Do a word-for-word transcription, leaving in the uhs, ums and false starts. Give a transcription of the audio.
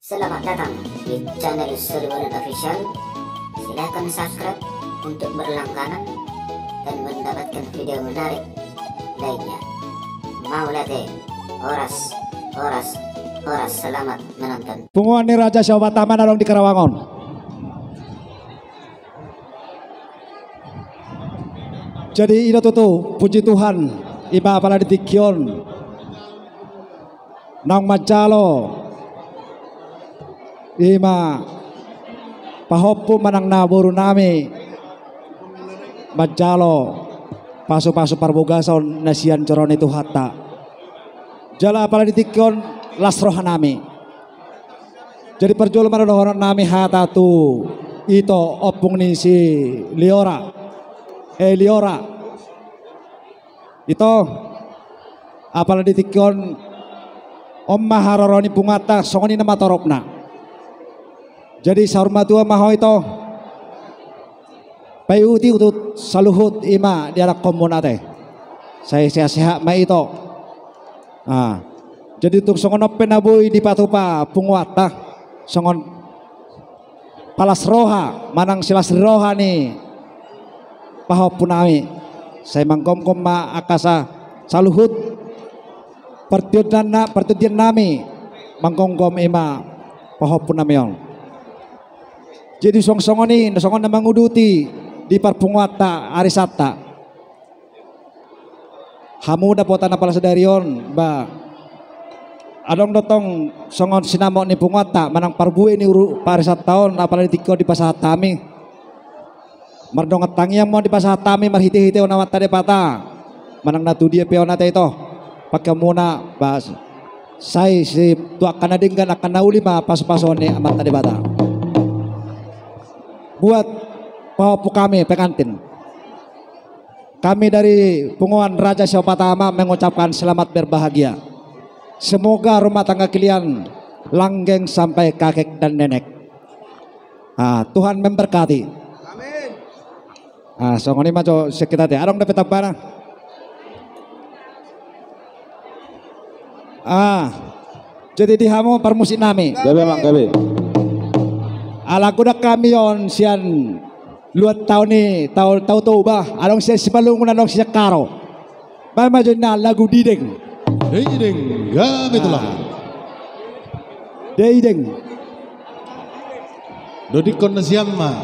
Selamat datang di channel Soribonon Official. Silakan subscribe untuk berlangganan dan mendapatkan video menarik lainnya. Mauliate, horas, horas, horas, selamat menonton. Punguan ni Raja Siopat Ama na adong di Karawang on. Jadi i do tutu, puji Tuhan, i ma apala di tingki on naung manjalo i ma pahompu manang na boru nami manjalo pasu-pasu parbagason na sian joro ni Tuhanta. Jala apala di tingki on las roha nami. Jadi parjolo ma dohonon nami hata tu ito ompung ni si Liora. Eh, Liora. Ito, apala di tingki on, on ma haroro ni punguanta, songon i nama toropna. Jadi saur matua ma ho ito, paihuthon saluhut i ma di anakkonmuna ate. Sai sehat-sehat ma ito. Ah. Jadi tung songon on pe na boi dipatupa punguanta, songon palas roha manang silas ni roha ni pahompu nami. Sai manggomgom ma angka sa-, saluhut partiondanna-, partiondian nami, manggomgom i ma pahompu nami on. Jadi songon-songon i, songon na manguduti di parpunguanta arisanta. Hamu dapotan apala sadari on, ba adong do tong songon sinamot ni punguanta manang parbue ni uru-, paarisanta on, apala di tingki on dipasahat hami. Mardongan tangiang ma on dipasahat hami marhite-hite on Amanta Debata. Manang na tu dia pe on ate ito, pangkeonmuna, ba sai si tu angka na denggan, angka na uli ma pasu-pasuon ni Amanta Debata. Buat pahompu kami pengantin. Kami dari punguan Raja Siopat Ama mengucapkan selamat berbahagia. Semoga rumah tangga kalian langgeng sampai kakek dan nenek. Ah, Tuhan memberkati. Amin. Ah, songon i ma jo sian hita ate. Adong dope tambana? Ah, jadi di hamu parmusik nami. Gabe, Amang, gabe. Ala godang hami on sian luat tao ni, tao, Tao Toba, adong sian Simalungun, adong sian Karo. Baen ma jo ninna lagu Dideng. Dideng, gabe tulang. Ah. Dideng. Dodikkon nasiam ma.